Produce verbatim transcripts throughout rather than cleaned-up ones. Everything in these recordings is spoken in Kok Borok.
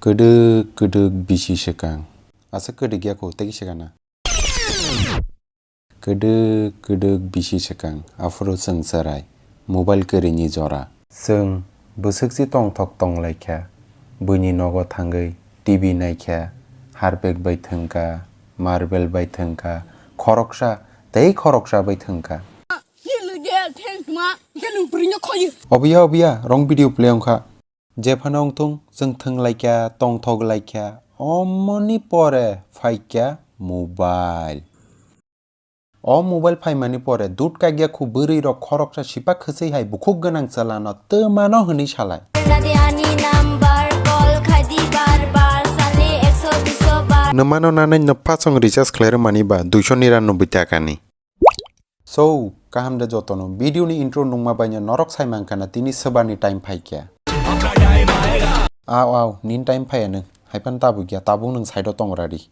Kwdwk kwdwk bisi swkang. Asa kwdwk ya kho, tei swkang na. Kwdwk kwdwk bisi swkang, aphuru chwng chwrai, mobile kwrwini jora. Chwng bwswkchi tongthok tonglaikha, buini nogo thangwi T V naikha, harpek bai thwngkha, marble bai thwngkha, khoroksa tei khoroksa bai thwngkha. Obiya, obiya, wrong video play wngkha. Jephano wngthung, chwng thwnglaikha, tongthok laikha, omoni pore phaikha mobile. O mobile phaimani pore dut kagya khu bwrwi rok khoroksa sipa khwswi hai bukhuk gwnang chwlano twmano hwnwi salai. Nwmano nanai nwpha song recharge khlai rwmani ba duiso niranoboi takani. So, kaham de jotono. Video ni intro nungma baino norok sai mankha na tini swbani time phaikha. Aw, aw, nini time phaiya nwng. Haipan tabukya, tabuk nwng side o tong radi.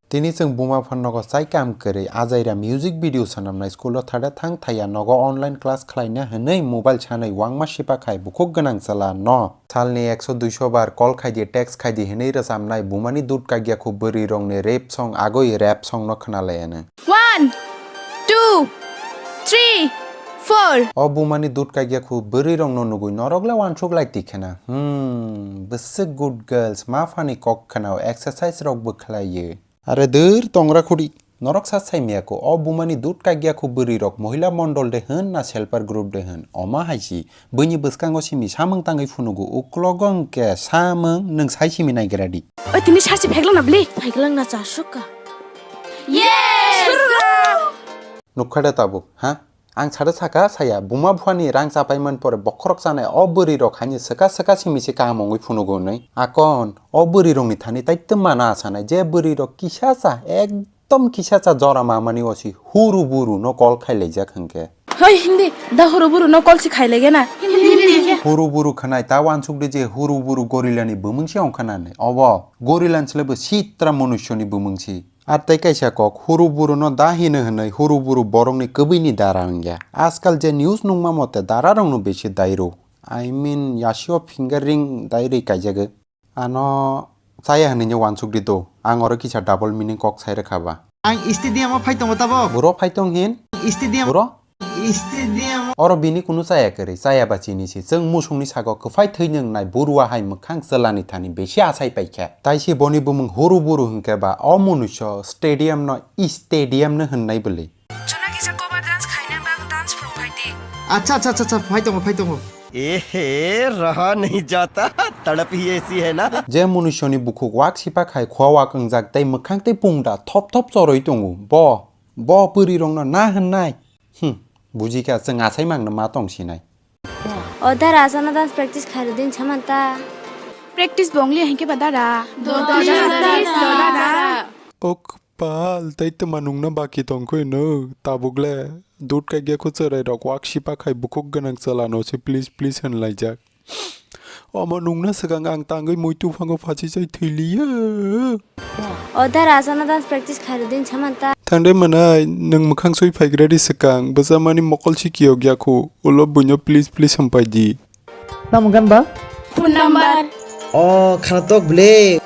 Tini chwng buma phan nogo chai kam kwrwi ajaira music video swnamnai school o thada thang thaiya nogo online class khlaina hwnwi mobile sanwi wangma sipa khai bukhuk gwnang chwla no. Salni ekso duiso bar call khaidi, text khaidi hwnwi rwchamnai bumani dut kagya khu bwrwi rokni rap song agoi rap song no khwnalaiya nwng. One, two, three, four. O bumani dut kagya khu bwrwi rokno nugui norok le wansuk lai tikhena. Hmm, bwswk good girls, ma phani kok khwnao, exercise rok bo khlaiyo. Are dwr tongra khudi. Norok sa sai maya kho, o bumani dut kagya khu bwrwi rok mohila mondol de hwn na self help group de hwn, oma hai si, buini bwskango simi samwng tangwi phunugo, uklogo hwnkhe samwng nwng sai simi naigra di. Oi, tini sarchi pheglak na bli? Pheglak na chasuk ka. Yes! Nukha de tabuk, ha? Ang sada saka saya, buma buphani rang chapai man pore bokhorok chanai o bwrwi rok haino swka swka simi se kaham wngwi phunugo hwnwi. Akon, o bwrwi rokni thani taitum mana asanai je bwrwi rok kisa cha, ekdom kisa cha jora mamani osi huru buru no call khai laijak hwnkhe. Hoi, hindi, da huru buru no call si khai lege na. Hindi, hindi, hindi. Huru buru khwnai ta wansuk di je huru buru gorilla ni bumung si ongkha nani. Obo gorilla ni sle bo sitra manushyo ni bumung si. Ar tei kaisa kok, huru buru no da hino hwnwi huru buru borokni kwbwini dara wngya. Ajkal je news nungma mote dara rokno besi dairu. I mean, yasio fingering dairwi kaijago. Ano chaya hwnwi no wansuk di do. Ang oro kisa double meaning kok sai rwkha ba. Ang stadium o phai tongo tabok. Buro phai tong hin? Stadium. Buro? Stadium. Oro bini kunu chaya kwrwi, chaya ba chini se. Chwng musungni sago kwphai thwi nwngnai burua hai mwkhang chwlani thani besi achai paikha. Tai se boni bumung huru buru hwnkhe ba o munuiso stadium no stadium no hwnnai bwlwi. Chwla kisa cover dance khaina bagwi dance phwrwng phai di. Acha, acha, acha, acha, phai tongo, phai tongo. Ehe, raha nahi jata, tadap hi aisi hai na. Je munuiso ni bukhuk wak sipa khai khua wak wngjak tei mwkhang tei pungda thop thop chorwi tongo. Bo, bo bwrwi rokno na hwnnai. Hmm, bujikha, chwng achai mangno ma tong sinai. O dara, asana dance practice khairw din samanta. Practice bo wngliya hinkhe ba dara. Do dara. Please, do dara. O kwpal, tei twma nungna baki tongkhe no, tabuk le dut kagya khu chwrai rok wak sipa khai bukhuk gwnang chwla no se please, please hwnlaijak. Omo nungna swkang ang tangwi muitu phango phachi chai thwi liya. O dara, asana dance practice khairw din samanta. Thangde manai, nwng mwkhang sui phaigra di swkang, bwsa mani mokol si kiyok ya khu, ulo buino please please hwnpai di. Tamo gan ba? Phone number. O khana tok ble.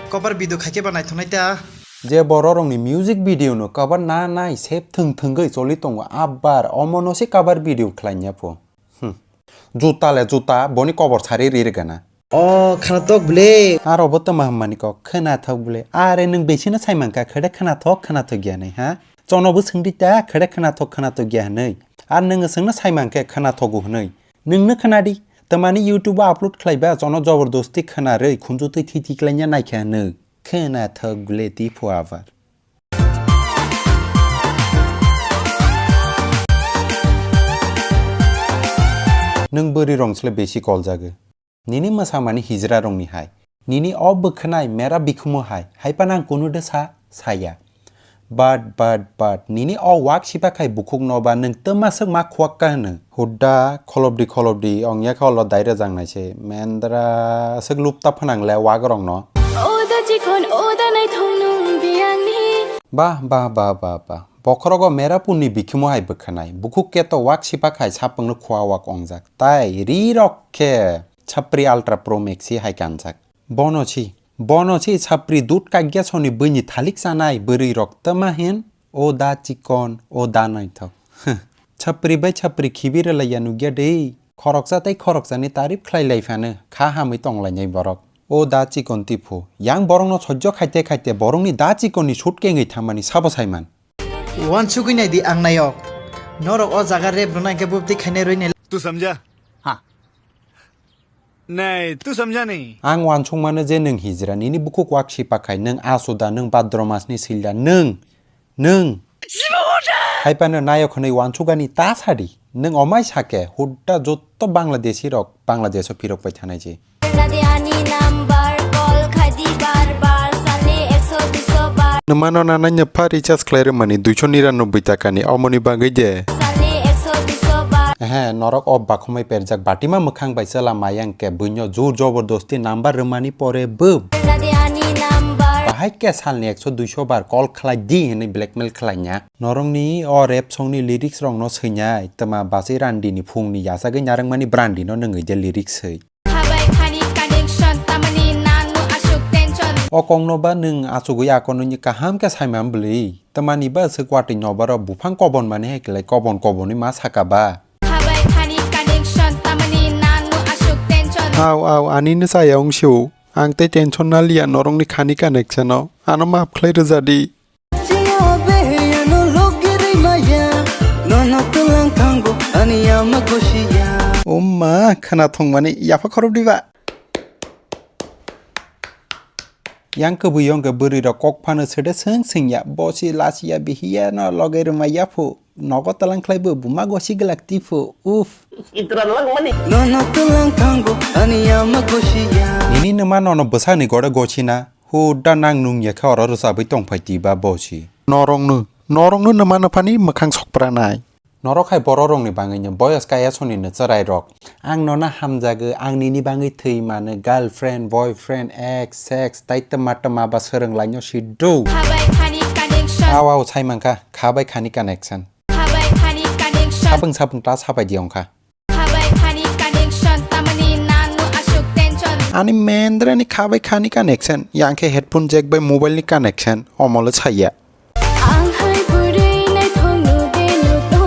Cover video khaikhe ba naithoknai ta. Je borok rokni music video no cover na nai sep thwng thwngwi choli tongo, abar omo no se cover video khlai ya pho. Hmm. Juta le juta, boni kobor sari ri rwgana. O, khwnathok ble. Aro bo tama hammani kok, khwnathok ble. Are nwng besino sai mankha, khede khwnathok, khwnathok ya hinwi, ha? Chono bo swngdi ta, khede khwnathok, khwnathok ya hinwi. Ar nwng swngno sai mankhe, khwnathogo hinwi. Nwngno khwnadi, tamani YouTube o upload khlaiba, chono jobordosti khwnarwi, khunju twi thi thi khlaina naikha hinwi. Khwnathok ble, tipo abar. Nwng bwrwi rong sle besi koljagwi. Nini mwsamani hijra rongni hai. Nini o bwkhwnai mera bikhumu hai. Haiphano ang kunu de sa, saya. But, but, but, nini o wak sipa khai bukhuk no ba nwng twma swk ma khuak ka hwno. Hudda kholopdi kholopdi ongya khe olo dai rwjak nai se. Mendra swk lupta phwnang le wak rong no. Oda chikhon, oda naithok nwng biyangni. Bah, bah, bah, bah, bah. Bokhorogo Merapurni bikhimu hai bwkhanai. Bukhuk keto wak sipa khai sapungno khua wak ongjak. Tai ri rok khe Chapri Ultra Pro Max si hai kanjak. Bono si, bono si chapri dut kagya soni bini thalik chanai bwrwi rok tama hin, o da chikon, o da naithok. Chapri bai chapri khibi rwlaiya nukya de, khoroksa tei khoroksani tarif khlai lai phano, kha hamwi tong lainai borok. O da chikon tiphu, yang borokno sojjo khaite khaite borokni da chikonni suit kengwi thamani sabo saiman. Uansugwi nai di ang nayok. Norok o jaga rep rwna hwnkhe bubdi khainai rwi nai. तू समझा? हाँ। नहीं, तू समझा नहीं। Ang uansukmano je nwng hijra, nini bukhuk wak sipakhai, nwng asuda, nwng Bhadra masni silda, nwng, nwng. Hai phano nayok hwnwi uansukani ta sadi. Nwng omai sake, hudda jotto Bangladeshi rok Bangladesh o phirok pai thanai je. Nadi ani number, call khaidi bar bar, salni ekso duiso bar. Nwmano nanai nw pha recharge khlai rwmani duiso niranoboi takani, omoni bagwi de. Salni ekso duiso bar. Ehe, norok o bakhumai perjak batima mwkhang bai chwla mayang khe buino jur jobordosti number rwmani pore bo. Nadi ani number. Bahai khe salni ekso duiso bar call khlai di hwnwi blackmail khlaina. Norokni o rap songni lyrics rokno swinai, twma bachai randini phungni yachagwi narwkmani brandino nwngwi de lyrics swi. Khabai khani connection, tamani nanu aswk tension. O kokno ba nwng achugwi akononi kaham khe saimani bwlwi. Twmani ba swk watwi nobaro buphang kobon mani hai kwlai kobon kobonwi ma saka ba. Khabai khani connection, tamani nanu aswk tension. Au, au, anino chaya wngsio. Ang tei tension naliya norokni khani connection-o. Ano maaf khlai rwja di. O ma, khwna thwngmani yapha khorop diba? Yang kwbwi yong khe bwrwi rok kok phano sede swng swngya, bosi lasiya bihiya no loge rwmai yaphu, nogo twlang khlai bo buma gosi glak tiphu, uff. Nono twlang thango ani yama gosiya. Nini nwma nono bwsani gore gosina. Huda nang nung ya khe oro rwchabwi tong phai tiba bosi. Norokno, norokno nwma nwphani mwkhang sokpranai. Norok hai bororokni bangwino boyos kaya sonino chwrairok. Ang nono hamjago, ang nini bangwi thwi mano, girlfriend, boyfriend, ex, sex, tai twma twma ba swrwng laino si do. Khabai khani connection. Aw, aw, sai mankha, khabai khani connection. Khabai khani connection. Sapung sapung ta sapai di ongkha. Khabai khani connection, tamani nanu aswk tension. Ani mendra ni khabai khani connection, yang khe headphone jack bai mobile ni connection, omolo saya. Ang hai bwrwi naithok nu de nu to,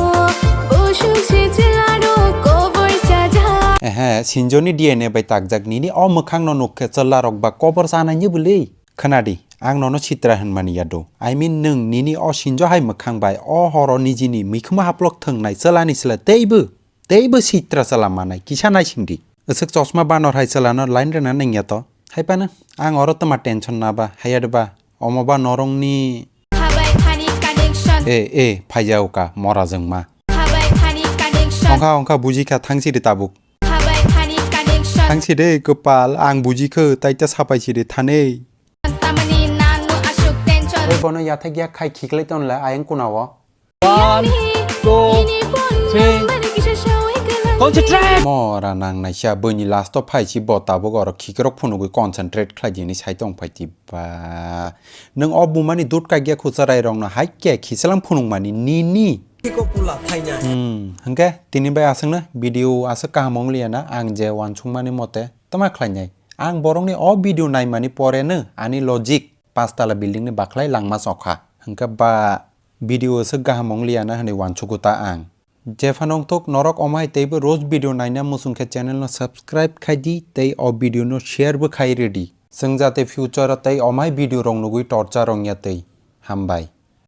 bosuk se chwla rok kobor chaja. Ehe, sinjoni D N A bai takjak nini o mwkhang no nuk khe chwla rok ba kobor chanai ni bwlwi. Khwnadi, ang nono sitra hwnmani yado. I mean, nwng nini o sinjo hai mwkhang bai o horo nijini mikhumo haplok thwngnai chwla ni sila teibo. Teibo sitra chwla manai, kisa naisingdi. Aswk chosma banor hai chwlano line rwna nangya to. Hai phano, ang oro twma tension naba, hayadba, omoba norongni. Khabai khani connection. E, e, phaijao ka, mora jwngma. Khabai khani connection. Ongkha, ongkha, bujikha, thangsidi tabuk. Khabai khani connection. Thangsidi kwpal, ang bujikho, taita sapaisidi thanei. Tamani nanu aswk tension. Oi, bono yathek yak khai khiklai tonle, ayang kunao. One, two, three. Concentrate! Mora nang naisa, bwini last o phai si bo tabuk oro khikrok phunugwi concentrate khlai di hinwi sai tong phai di ba. Nwng o bumani dut kagya khucharai rokno hai khe khichwlang phunukmani nini. Khiko pula thaina. Hmm, hwnkhe tini bai aswkno video aswk kaham wng liya na ang je uansukmani mote twma khlainai. Ang borokni o video naimani poreno ani logic pachtala building ni bakhlai langma chokha. Hwnkhe ba video aswk kaham wng liya na hwnwi uansugo ta ang. Jephano wngthok norok omai teibo roast video naina muchung khe channel no subscribe khai di tei o video no share bo khai rw di. Chwng jate future o tei omai video rok nugwi torcha rwngya tei. Hambai.